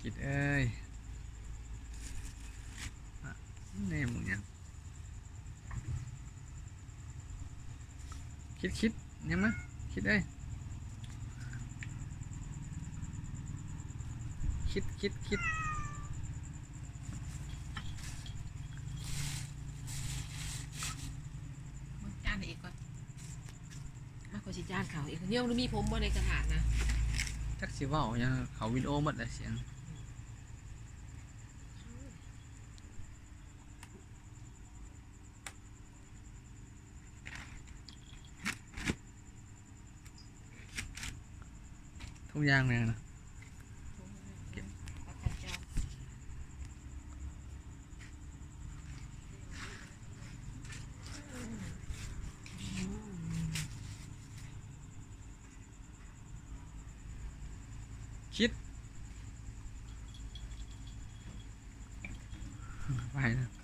ຄິດເອີຍ ແນມຫຍັງ? ຄິດ ຄິດ ຍັງມາ ຄິດເອີຍ ຄິດ ຄິດ ຄິດ ເບິ່ງຈານໃຫ້ອີກກ່ອນ ມາ ຂ້ອຍຊິຈານເຂົ້າອີກ ເນຍ ມັນມີຜົມບໍ່ໃນກະດາດນະ? ຈັກຊິເວົ້າຫຍັງ ເຂົ້າວິດີໂອໝົດແຫຼະສຽງ. ທຸກຢ່າງແມ່ນນະ ເກັບ ຄິດ ໄປນະ.